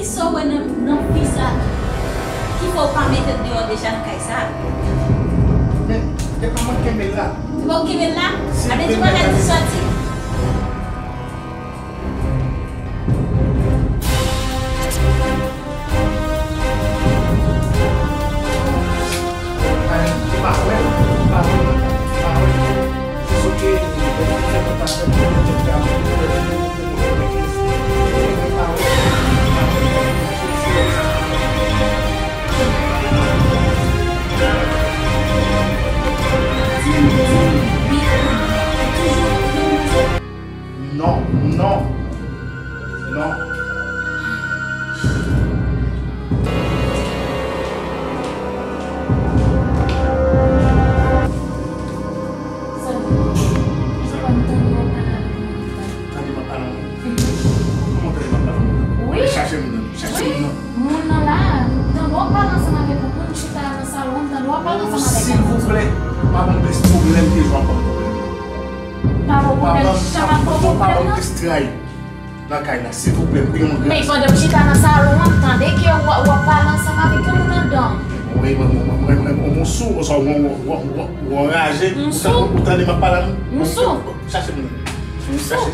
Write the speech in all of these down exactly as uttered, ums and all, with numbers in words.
Sa w wè nan, nan fi sa ki fè w pa mete l deyò deja nan kay sa? Men, e pa mwen k kenbe l la. Se pa w k kenbe l la? Sa vle di w pa ka di sòti. Non, non, non. Tande m ap pale anpil. Kòman tande m ap pale anpil? Wi. Chache moun nan. Chache moun nan. Moun nan la. M tande w ap pale ansanm avèk yon moun chita nan salon. M tande w ap pale ansanm avèk yon moun. Silvouplè, pa ban m plis pwoblèm ke jan w ap ban m pwoblèm. Pa ban m pwoblèm. Sa pa pwoblèm nan. Pa ban m plis tray nan kay la, silvouplè, m te gen yon gran. Men pandan m chita nan salon an, m tande ke w, w ap pale ansanm avèk yon moun anndan. Mwen, mwen, mwen, mwen, mwen, mwen, mwen sou, ou sa, ou, ou, ou, ou, ou anraje, ou tande, ou tande m ap pale a nou? M sou. Chache moun nan. M sou.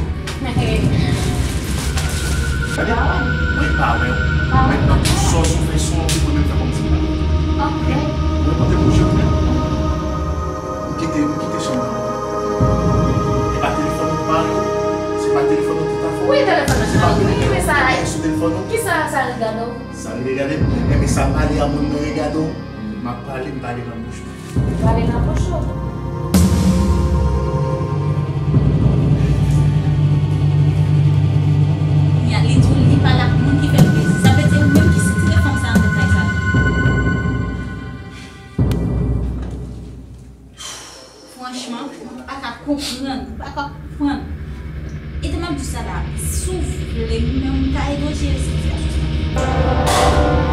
Chache. Tande? Mwen pa wè w. Mwen nan sòs ou fè sou an, ou mwen menm fè kòmsi m pa wè w. Ok. Mwen pote bouch ou. M kite, m kite chanm nan. E pa telefòn ou pale w. Se pa telefòn ou ki ta fè w. Wi, telefòn nan. Se pa telefòn ou ki ta fè w. Kisa sa regade w? Sa m regade m? Enben sa pale a moun nan regade w. M ap pale, m pale nan bouch mwen. Pale nan bouch ou. Kounye a, li di w li pale ak moun ki fè l plezi. Sa vle di ou menm ki sitire fanm sa anndan kay sa. Franchman, mwen pa ka konprann, mwen pa ka konprann. E te m ap di sa la, si w vle, mwen menm, m ka ede w jere sitiyasyon sa.